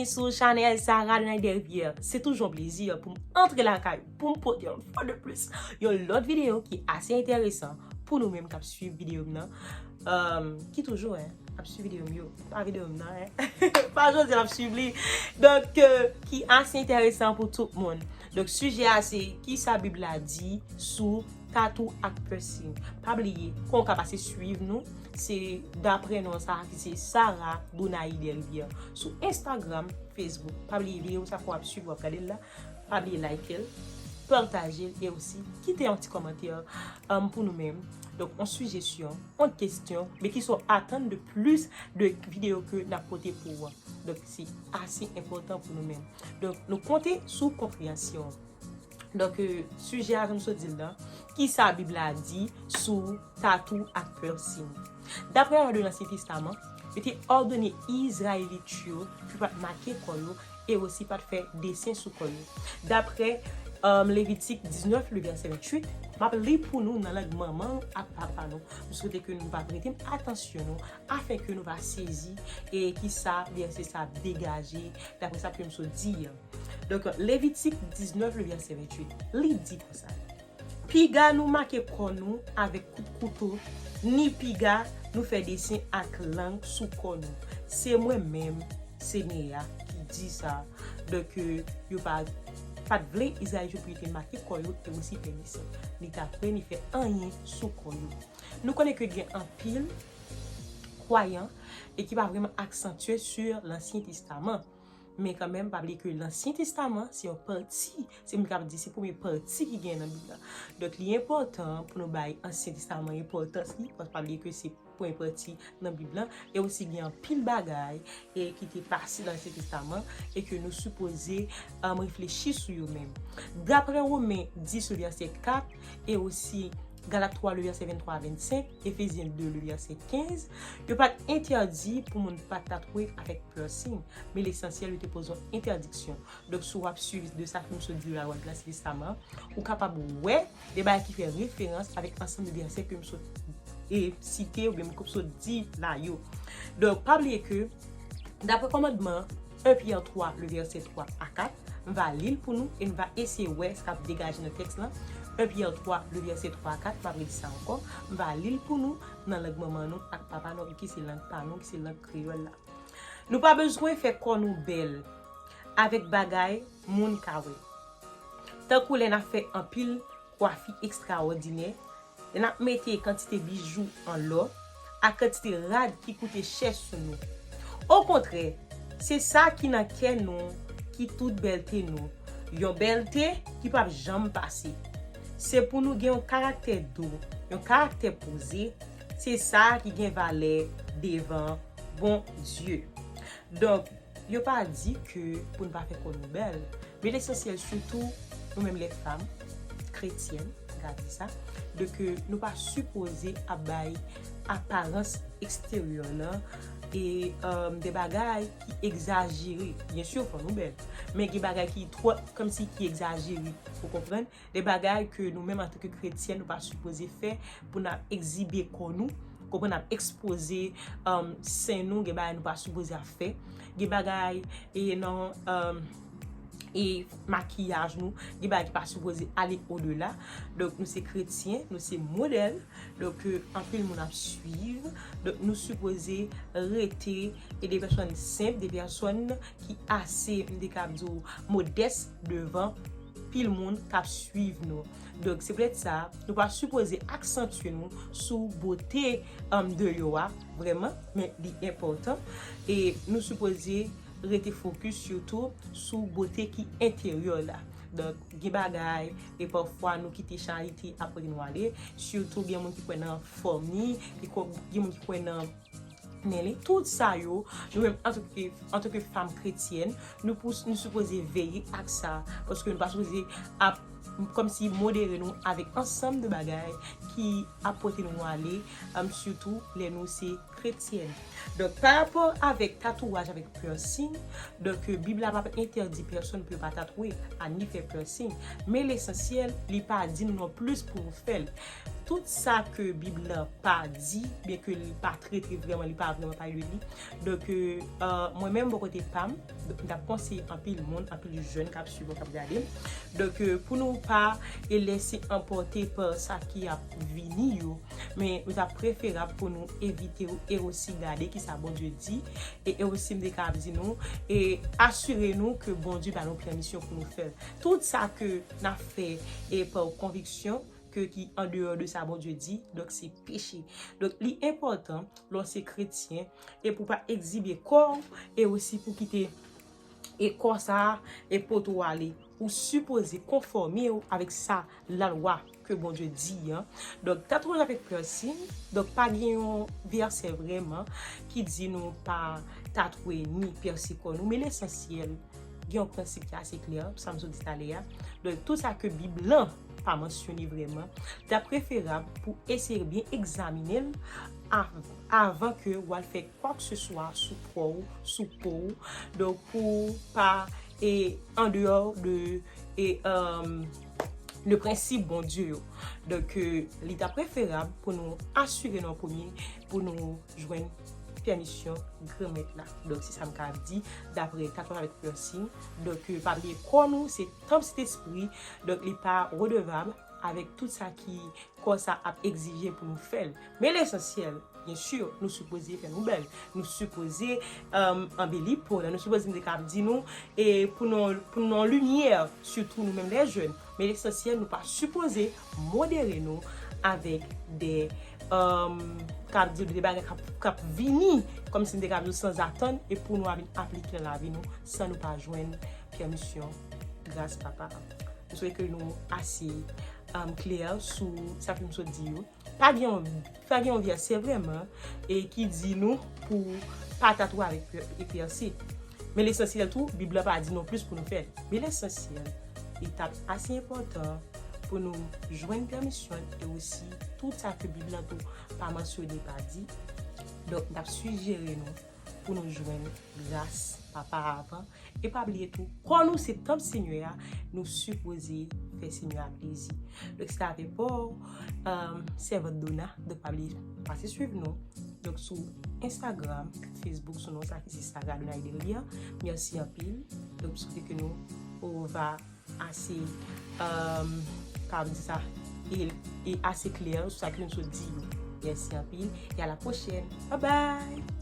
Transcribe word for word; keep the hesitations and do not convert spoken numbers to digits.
Sou chanèl Sarah Donay Derrière. Se toujou yon plezi pou m antre lakay ou, pou m pote yon fwa de plis yon lòt videyo ki ase enteresan pou nou menm k ap swiv videyo m nan. Um, ki toujou, en, ap swiv videyo m yo. Pa videyo m nan, en. Pa jodi l ap swiv li. Donk, euh, ki ase enteresan pou tout moun. Donk, sijè a se kisa Bib la di sou tatou ak piercing. Pa bliye, kon w ka pase swiv nou, se daprè non sa ki se Sarah Donaï Derrière sou Instagram, Facebook. Pa bliye videyo sa ke w ap swiv, w ap gade l la. Pa bliye like l, pataje l e osi kite yon ti kòmantè, um, pou nou menm. Donk, yon sijesyon, yon kestyon, men ki sa w atann de plis de videyo ke n ap pote pou ou an. Donk, se ase enpòtan pou nou menm. Donk, nou konte sou konpreyansyon. Donk, euh, sijè a, jan m sot di l lan, kisa Bib la di sou tatou ak piercing? Daprè lwa de Ansyen Testaman, yo te òdone Izrayelit yo pou yo pa t make kò yo e osi pa t fè desen sou kò yo. Daprè, um, Levitik diznèf, le vèsè venntuit, m ap li pou nou nan lang manman ak papa nou. M swete ke nou va prete atansyon nou, afenke nou va sezi e kisa vèsè sa ap degaje daprè sa ke m sot di an. Donk, Levitik diznèf, le vèsè venntuit, li di konsa: Piga nou make kò nou avèk kout kouto, ni piga nou fè desen ak lang sou kò nou. Se mwen menm, Senyè a, ki di sa. Donk, euh, yo pa, pa t vle Izrayelit yo pou yo te make kò yo e osi fè desen, ni tatwe, ni fè anyen sou kò yo. Nou konnen ke gen anpil kwayan e ki pa vrèman aksantye sou Lansyen Testaman. Men kanmenm, pa bliye ke Lansyen Testaman, se yon pati, se moun k ap di se premye pati ki gen nan Bib la. Donk, li enpòtan pou nou bay Ansyen Testaman enpòtans li, paske pa bliye ke se premye pati nan Bib la, e osi gen anpil bagay e ki te pase nan Ansyen Testaman e ke nou sipoze, um, reflechi sou yo menm. Daprè Women dis, le vèsè kat, e osi Galat twa, le vèsè venntwa a vennsenk, Efezyen de, le vèsè kenz, yo pa t entèdi pou moun pa tatwe avèk piercing, men lesansyèl yo te poze yon entèdiksyon. Donk, si w ap swiv de sa ke m sot di la, w ap Lansyen Testaman, ou kapab wè de bagay ki fè referans avèk ansanm de vèsè ke m sot, e, site oubyen m sot di la yo. Donk, pa bliye ke, daprè kòmandman en Pyè twa, le vèsè twa a kat, m va li l pou nou e n va eseye wè sa k ap degaje nan tèks lan. En Pyè twa, le vèsè twa a kat, m ap redi sa ankò. M va li l pou nou nan lang manman nou ak papa nou, ki se lang pa nou, ki se lang kreyòl la. Nou pa bezwen fè kò nou bèl avèk bagay moun ka wè. Tankou lè n ap fè anpil kwafi ekstraòdinè, lè n ap mete kantite bijou an lò ak kantite rad ki koute chè sou nou. Okontrè, se sa ki nan kè nou ki tout bèlte nou, yon bèlte ki p ap janm pase. Se pou nou gen yon karaktè dou, yon karaktè poze, se sa ki gen valè devan Bondye. Donk, yo pa di ke pou n pa fè kò nou bèl, men lesansyèl, sitou nou menm lèfanm kretyèn, m ka di sa, de ke nou pa sipoze ap bay aparans eksteryè lan e, um, de bagay ki egzajere. Byen si, fò nou bèl, men gen bagay ki twò, kòmsi ki egzajere, ou konprann? De bagay ke nou menm antanke kretyèn, nou pa sipoze fè pou n ap egzibe kò nou, konprann, ap ekspoze, um, sen nou, gen bagay nou pa sipoze ap fè. Gen bagay, e nan, um, e makiyaj nou, gen bagay ki pa sipoze ale odela. Donk, nou se kretyen, nou se modèl. Donk, euh, anpil moun ap swiv. Donk, nou sipoze rete e de pèsòn senp, de pèsòn ki ase, m te ka di w, modès devan pil moun k ap swiv nou. Donk, se poutèt sa, nou pa sipoze aksantye nou sou bote, um, deyò a, vrèman, men li enpòtan. E nou sipoze rete fokis sitou sou bote ki enteryè la. Donk, gen bagay, e pafwa nou kite charite ap pote nou ale, sitou gen moun ki kwè nan fòm li, gen moun ki kwè nan nen li. Tout sa yo, nou menm antanke, antanke fanm kretyèn, nou pou, nou sipoze veye ak sa, paske nou pa sipoze ap, kòmsi modere nou avèk ansanm de bagay ki ap pote nou ale, um, sitou lè nou se kretyèn. Donk, pa rapò avèk tatouaj, avèk piercing, donk, euh, Bib la pa entèdi pèsòn pou yo pa tatwe, a ni fè piercing. Men lesansyèl, li pa di nou non plis pou nou fè l. tout sa ke Bib lan pa di, byen ke li pa trete vrèman, li pa vrèman pale de li. Donk, euh, mwen menm, bò kote pa m, donk, m t ap konseye anpil moun, anpil jèn k ap swiv mwen, k ap gade m. Donk, euh, pou nou pa e lese anpòte pa sa ki ap vini yo, men li t ap preferab pou nou evite yo e osi gade ki sa Bondye di, e, e osi m te ka ap di nou, e asire nou ke Bondye ba nou pèmisyon pou nou fè l. Tout sa ke n ap fè e pa konviksyon, ke ki an deyò de sa Bondye di, donk se peche. Donk, li enpòtan, lè w se kretyen, e pou pa egzibe kò w, e osi pou kite e kò sa a, e pote w ale. Ou sipoze konfòme w avèk sa lalwa ke Bondye di an. Donk, tatouaj avèk piercing, donk pa gen yon vèsè vrèman ki di nou pa tatouye ni pèse kò nou, men lesansyèl, gen yon prensip ki ase klè, sa m sot di talè a. Donk, tout sa ke Bib lan pa mansyone vrèman, ta preferab pou eseye byen egzamine l av-, avan ke w al fè kwakeseswa sou kò w, sou po w. Donk, pou pa e an deyò de, e, um, de prensip Bondye yo. Donk, euh, li ta preferab pou nou asire nou an premye, pou nou jwenn pèmisyon Granmèt la. Donk, se sa m ka di, dapre tatouaj avèk piercing. Donk, euh, pa bliye kò nou, se tanp Sentespri. Donk, li pa redevab avèk tout sa ki kò sa ap egzije pou nou fè l. Men lesansyèl, byen si, nou sipoze fè nou bèl. Nou sipoze, um, anbeli po nou. Nou sipoze, m te ka ap di nou, e pou nou, pou nou limyè, sitou nou menm lè jèn. Men lesansyèl, nou pa sipoze modere nou avèk de, um, ka ap di de bagay k ap, k ap vini, kòmsi m te ka ap di sanzatann, e pou nou ap vin aplike nan lavi nou, san nou pa jwenn pèmisyon gras Papa. M swete ke nou ase, um, klè sou sa ke m sot di yo. Pa gen yon, pa gen yon vèsè vrèman, e ki di nou pou pa tatouye avèk pè-, e pèse. Men lesansyèl tou, Bib la pa di non plis pou nou fè l. Men lesansyèl, li t ap ase enpòtan pou nou jwenn pèmisyon e osi tout sa ke Bib la tou pa mansyone, pa di. Donk, n ap sijere nou pou nou jwenn gras Papa avan. E pa bliye tou, kò nou se tanp Senyè a, nou sipoze fè Senyè a plezi. Donk, se ta avèk pa w, um, sèvant Dona. Donk, pa bliye pase swiv nou. Donk, sou Instagram, Facebook, sou non sa ki se Sarah Dona Edelia. Mèsi anpil. Donk, m swete ke nou, ou va ase, um, ka di sa, e, e ase klè sou sa ke nou sot di yo. Mèsi anpil. E a la pwochèn. Bye bye!